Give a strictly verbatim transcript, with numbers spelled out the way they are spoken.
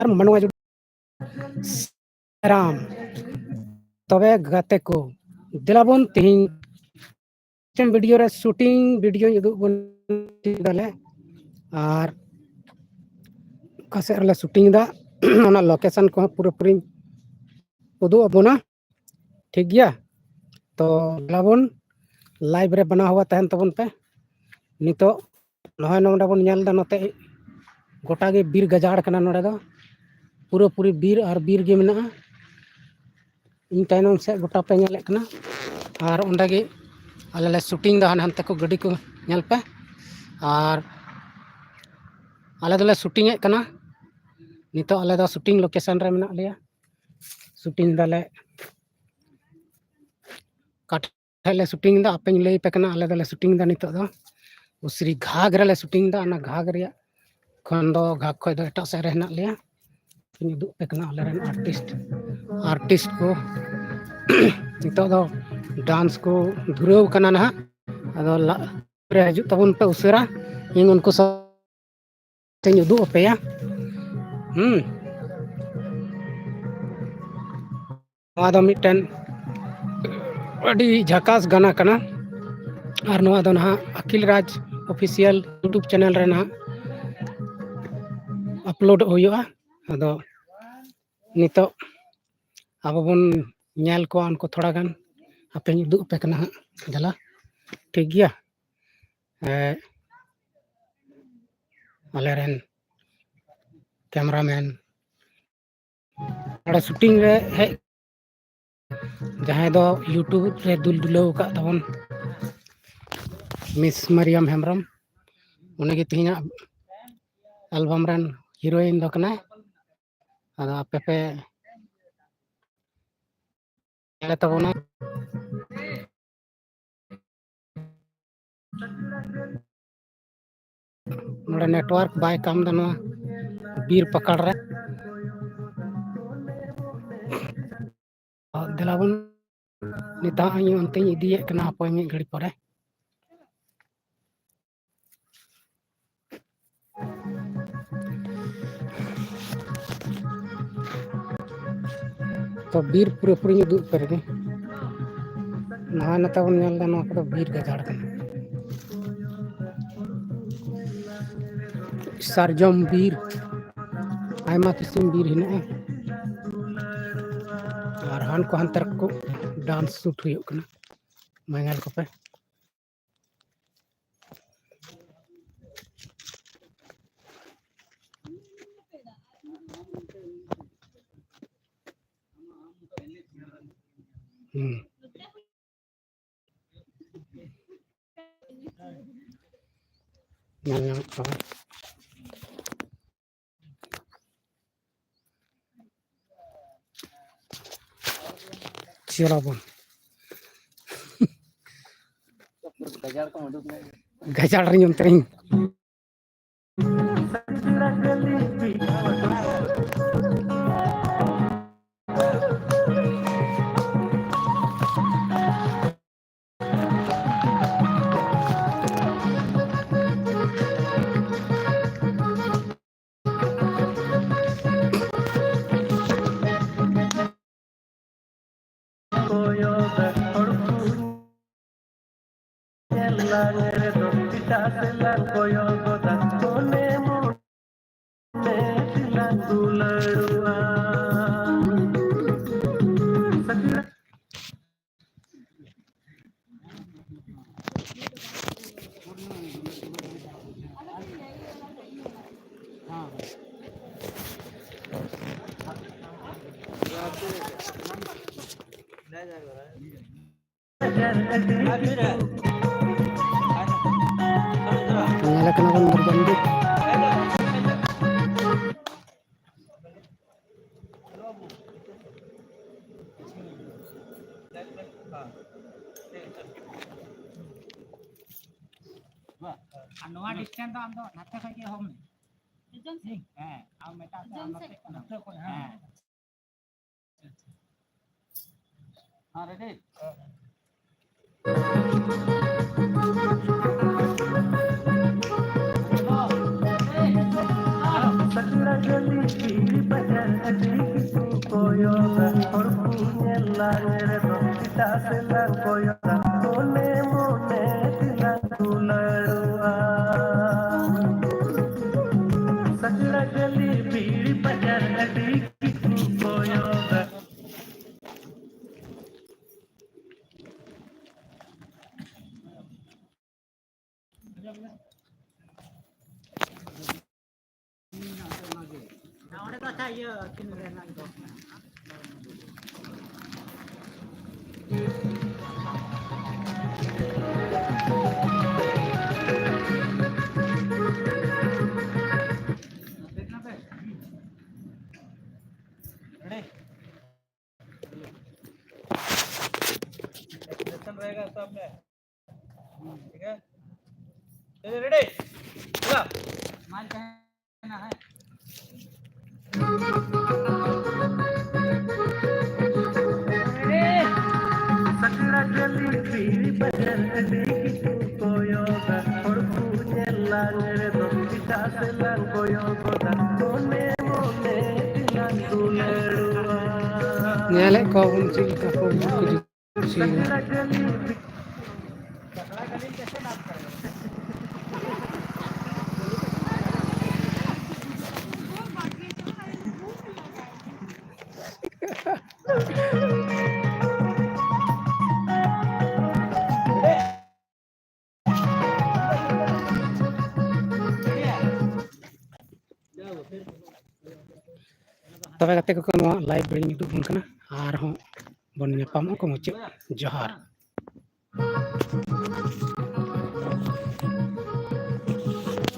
ᱟᱨ ᱢᱟᱱᱣᱟ ᱡᱩᱫᱤ ᱨᱟᱢ᱾ ᱛᱚᱵᱮ ᱜᱟᱛᱮ ᱠᱚ, ᱫᱮᱞᱟ ᱵᱚᱱ ᱛᱮᱦᱮᱧ ᱢᱤᱫᱴᱮᱱ ᱵᱷᱤᱰᱤᱭᱳ ᱨᱮ ᱥᱩᱴᱤᱝ ᱵᱷᱤᱰᱤᱭᱳᱧ ᱩᱫᱩᱜ ᱵᱚᱱ ᱫᱟᱞᱮ, ᱟᱨ ᱚᱠᱟ ᱥᱮᱫ ᱨᱮᱞᱮ ᱥᱩᱴᱤᱝ ᱮᱫᱟ ᱚᱱᱟ ᱞᱳᱠᱮᱥᱚᱱ ᱠᱚᱦᱚᱸ ᱯᱩᱨᱟᱹᱯᱩᱨᱤᱧ ᱩᱫᱩᱜ ᱟᱵᱚᱱᱟ᱾ ᱴᱷᱤᱠ ᱜᱮᱭᱟ, ᱛᱚ ᱫᱮᱞᱟ ᱵᱚᱱ ᱞᱟᱭᱤᱵᱷ ᱨᱮ ᱵᱮᱱᱟᱣ ᱦᱩᱣᱟ ᱛᱟᱦᱮᱱ ᱛᱟᱵᱚᱱ ᱯᱮ᱾ ᱱᱤᱛᱚᱜ ᱱᱚᱜᱼᱚᱭ ᱱᱚᱰᱮ ᱵᱚᱱ ᱧᱮᱞ ᱮᱫᱟ, ᱱᱚᱛᱮ ᱜᱚᱴᱟ ᱜᱮ ᱵᱤᱨ ᱜᱟᱡᱟᱲ ᱠᱟᱱᱟ ᱱᱚᱰᱮ ᱫᱚ, ᱯᱩᱨᱟᱹᱯᱩᱨᱤ ᱵᱤᱨ ᱟᱨ ᱵᱤᱨ ᱜᱮ ᱢᱮᱱᱟᱜᱼᱟ᱾ ᱤᱧ ᱛᱟᱭᱱᱚᱢ ᱥᱮᱫ ᱜᱚᱴᱟ ᱯᱮ ᱧᱮᱞᱮᱫ ᱠᱟᱱᱟ, ᱟᱨ ᱚᱸᱰᱮ ᱜᱮ ᱟᱞᱮ ᱞᱮ ᱥᱩᱴᱤᱝ ᱮᱫᱟ᱾ ᱦᱟᱱᱮ ᱦᱟᱱᱛᱮ ᱠᱚ ᱜᱟᱹᱰᱤ ᱠᱚ ᱧᱮᱞ ᱯᱮ, ᱟᱨ ᱟᱞᱮ ᱫᱚᱞᱮ ᱥᱩᱴᱤᱝ ᱮᱫ ᱠᱟᱱᱟ᱾ ᱱᱤᱛᱚᱜ ᱟᱞᱮ ᱫᱚ ᱥᱩᱴᱤᱝ ᱞᱳᱠᱮᱥᱚᱱ ᱨᱮ ᱢᱮᱱᱟᱜ ᱞᱮᱭᱟ, ᱥᱩᱴᱤᱝ ᱫᱟᱞᱮ᱾ ᱚᱠᱟ ᱴᱷᱮᱡ ᱞᱮ ᱥᱩᱴᱤᱝ ᱮᱫᱟ ᱟᱯᱮᱧ ᱞᱟᱹᱭ ᱟᱯᱮ ᱠᱟᱱᱟ᱾ ᱟᱞᱮ ᱫᱚᱞᱮ ᱥᱩᱴᱤᱝ ᱮᱫᱟ ᱱᱤᱛᱚᱜ ᱫᱚ ᱩᱥᱨᱤ ᱜᱷᱟᱜᱽ ᱨᱮᱞᱮ ᱥᱩᱴᱤᱝ ᱮᱫᱟ᱾ ᱚᱱᱟ ᱜᱷᱟᱜᱽ ᱨᱮᱭᱟᱜ ᱠᱷᱚᱱ ᱫᱚ ᱜᱷᱟᱜᱽ ᱠᱷᱚᱡ ᱫᱚ ᱮᱴᱟᱜ ᱥᱮᱫ ᱨᱮ ᱦᱮᱱᱟᱜ ᱞᱮᱭᱟ᱾ ᱤᱧ ᱩᱫᱩᱜ ᱟᱯᱮ ᱠᱟᱱᱟ ᱟᱞᱮ ᱨᱮᱱ ᱟᱨᱴᱤᱥᱴ, ᱟᱨᱴᱤᱥᱴ ᱠᱚ ᱱᱤᱛᱚᱜ ᱫᱚ ᱰᱟᱱᱥ ᱠᱚ ᱫᱷᱩᱨᱟᱹᱣ ᱠᱟᱱᱟ ᱱᱟᱦᱟᱜ᱾ ᱟᱫᱚ ᱞᱟ-, ᱨᱮ ᱦᱤᱡᱩᱜ ᱛᱟᱵᱚᱱ ᱯᱮ ᱩᱥᱟᱹᱨᱟ, ᱤᱧ ᱩᱱᱠᱩ ᱥᱟᱶ ᱛᱮᱧ ᱩᱫᱩᱜ ᱟᱯᱮᱭᱟ᱾ ᱦᱩᱸ, ᱱᱚᱣᱟ ᱫᱚ ᱢᱤᱫᱴᱮᱱ ᱟᱹᱰᱤ ᱡᱷᱟᱠᱟᱥ ᱜᱟᱱᱟ ᱠᱟᱱᱟ, ᱟᱨ ᱱᱚᱣᱟ ᱫᱚ ᱱᱟᱦᱟᱜ ᱟᱹᱠᱤᱞ ᱨᱟᱡᱽ ᱚᱯᱷᱤᱥᱤᱭᱟᱞ ᱭᱩᱴᱩᱵᱽ ᱪᱮᱱᱮᱞ ᱨᱮ ᱱᱟᱦᱟᱜ ᱟᱯᱞᱳᱰ ᱦᱩᱭᱩᱜᱼᱟ᱾ ᱟᱫᱚ ᱱᱤᱛᱚᱜ ᱟᱵᱚ ᱵᱚᱱ ᱧᱮᱞ ᱠᱚᱣᱟ ᱩᱱᱠᱩ ᱛᱷᱚᱲᱟ ᱜᱟᱱ, ᱟᱯᱮᱧ ᱩᱫᱩᱜ ᱟᱯᱮ ᱠᱟᱱᱟ ᱦᱟᱸᱜ᱾ ᱫᱮᱞᱟ, ᱴᱷᱤᱠ ᱜᱮᱭᱟ᱾ ᱮ, ᱟᱞᱮ ᱨᱮᱱ ᱠᱮᱢᱨᱟᱢᱮᱱ ᱱᱚᱰᱮ ᱥᱩᱴᱤᱝ ᱨᱮ ᱦᱮᱡ, ᱡᱟᱦᱟᱸᱭ ᱫᱚ ᱭᱩᱴᱩᱵᱽ ᱨᱮ ᱫᱩᱞ ᱫᱩᱞᱟᱹᱣ ᱟᱠᱟᱫ ᱛᱟᱵᱚᱱ ᱢᱤᱥ ᱢᱟᱨᱤᱭᱟᱢ ᱦᱮᱢᱵᱨᱚᱢ, ᱩᱱᱤᱜᱮ ᱛᱮᱦᱮᱧᱟᱜ ᱮᱞᱵᱟᱢ ᱨᱮᱱ ᱦᱤᱨᱳᱭᱤᱱ ᱫᱚ ᱠᱟᱱᱟᱭ᱾ ᱟᱫᱚ ᱟᱯᱮ ᱯᱮ ᱧᱮᱞ ᱛᱟᱵᱚᱱᱟ᱾ ᱱᱚᱰᱮ ᱱᱮᱴᱣᱟᱨᱠ ᱵᱟᱭ ᱠᱟᱢ ᱮᱫᱟ ᱱᱚᱣᱟ ᱵᱤᱨ ᱯᱟᱠᱟᱲ ᱨᱮ᱾ ᱫᱮᱞᱟ ᱵᱚᱱ, ᱱᱤᱛ ᱦᱟᱸᱜ ᱤᱧ ᱚᱱᱛᱮᱧ ᱤᱫᱤᱭᱮᱫ ᱠᱟᱱᱟ, ᱦᱟᱯᱳᱭ ᱢᱤᱫ ᱜᱷᱟᱹᱲᱤ ᱯᱚᱨᱮ᱾ ᱛᱚ ᱵᱤᱨ ᱯᱩᱨᱟᱹᱯᱩᱨᱤᱧ ᱩᱫᱩᱜ ᱯᱮ ᱨᱮᱜᱮ᱾ ᱱᱚᱣᱟ ᱱᱮᱛᱟᱨ ᱵᱚᱱ ᱧᱮᱞ ᱮᱫᱟ, ᱱᱚᱣᱟ ᱠᱚᱫᱚ ᱵᱤᱨ ᱜᱟᱡᱟᱲ ᱠᱟᱱᱟ᱾ ᱥᱟᱨᱡᱚᱢ ᱵᱤᱨ, ᱟᱭᱢᱟ ᱠᱤᱥᱤᱢ ᱵᱤᱨ ᱦᱮᱱᱟᱜᱼᱟ᱾ ᱟᱨ ᱦᱟᱱ ᱠᱚ ᱦᱟᱱᱛᱮ ᱨᱮᱠᱚ ᱰᱟᱱᱥ ᱥᱩᱴ ᱦᱩᱭᱩᱜ ᱠᱟᱱᱟ, ᱢᱟ ᱧᱮᱞ ᱠᱚᱯᱮ᱾ ᱦᱩᱸ᱾ ᱧᱮᱞ ᱧᱟᱢᱚᱜ ᱠᱟᱱᱟ᱾ ᱪᱮᱫ ᱟᱵᱚᱱ? ᱜᱟᱡᱟᱲ ᱨᱮᱧ ᱚᱱᱛᱮ ᱨᱮᱧ᱾ ᱧᱮᱞᱮ ᱠᱟᱱᱟ ᱵᱚᱱ ᱫᱩᱨᱜᱟ ᱢᱚᱱᱫᱤᱨ᱾ ᱟᱨ ᱱᱚᱣᱟ ᱰᱤᱥᱴᱮᱱᱥ ᱫᱚ ᱟᱢ ᱫᱚ ᱱᱟᱛᱮ ᱠᱷᱚᱱ ᱜᱮ ᱮᱦᱚᱵ ᱢᱮ᱾ ᱦᱮᱸ, ᱟᱢ ᱮᱴᱟᱜ ᱥᱮᱫ, ᱟᱢ ᱱᱚᱛᱮ ᱠᱷᱚᱱ᱾ ᱦᱮᱸ᱾ ᱦᱮᱸ, ᱨᱮᱰᱤ? ᱥᱟᱠᱲᱟ ᱜᱟᱹᱞᱤ ᱵᱤᱨ ᱵᱟᱡᱟᱨ ᱟᱹᱰᱤ ᱠᱤᱪᱷᱩ ᱠᱚᱭᱚᱜᱟ, ᱦᱚᱲ ᱥᱮᱞᱟᱝ ᱠᱚᱭᱚᱜᱟ, ᱢᱚᱱᱮ ᱢᱚᱱᱮ ᱛᱮᱞᱟᱝ ᱫᱩᱞᱟᱹᱲᱚᱜᱼᱟ᱾ ᱥᱟᱠᱲᱟ ᱜᱟᱹᱞᱤ ᱵᱤᱲ ᱵᱟᱡᱟᱨ ᱟᱹᱰᱤ ᱠᱤᱪᱷᱩ ᱠᱚᱭᱚᱜᱟ᱾ ᱚᱸᱰᱮ ᱫᱚ ᱟᱪᱪᱷᱟ, ᱤᱭᱟᱹ, ᱛᱤᱱ ᱨᱮ ᱦᱮᱱᱟᱜ ᱫᱚ? Ready? Expression रहेगा सब में। ठीक है, चलिए, ready, चला। माइक कहना है। ᱥᱟᱠᱲᱟ ᱜᱟᱹᱞᱤ ᱵᱤᱲ ᱵᱟᱡᱟᱨ ᱟᱹᱰᱤ ᱠᱤᱪᱷᱩ ᱠᱚᱭᱚᱜᱟ, ᱦᱚᱲ ᱠᱚ ᱧᱮᱞ ᱞᱟᱝ ᱨᱮᱫᱚ ᱮᱴᱟᱜ ᱥᱮᱫ ᱞᱟᱝ ᱠᱚᱭᱚᱜ ᱜᱚᱫᱟ, ᱢᱚᱱᱮ ᱢᱚᱱᱮ ᱛᱮᱞᱟᱝ ᱫᱩᱞᱟᱹᱲᱚᱜᱼᱟ᱾ ᱧᱮᱞᱮᱫ ᱠᱚᱣᱟ ᱵᱚᱱ ᱪᱮᱫ ᱞᱮᱠᱟ ᱠᱚ ᱩᱱᱠᱩ ᱠᱚ ᱡᱩ- ᱥᱟᱠᱲᱟ ᱜᱟᱹᱞᱤ ᱵᱤᱲ ᱛᱚᱵᱮ ᱜᱟᱛᱮ ᱠᱚ, ᱱᱚᱣᱟ live ᱨᱮᱧ ᱩᱫᱩᱜ ᱟᱵᱚᱱ ᱠᱟᱱᱟ, ᱟᱨᱦᱚᱸ ᱵᱚᱱ ᱧᱟᱯᱟᱢᱚᱜᱼᱟ ᱠᱚ ᱢᱩᱪᱟᱹᱫ᱾ ᱡᱚᱦᱟᱨ᱾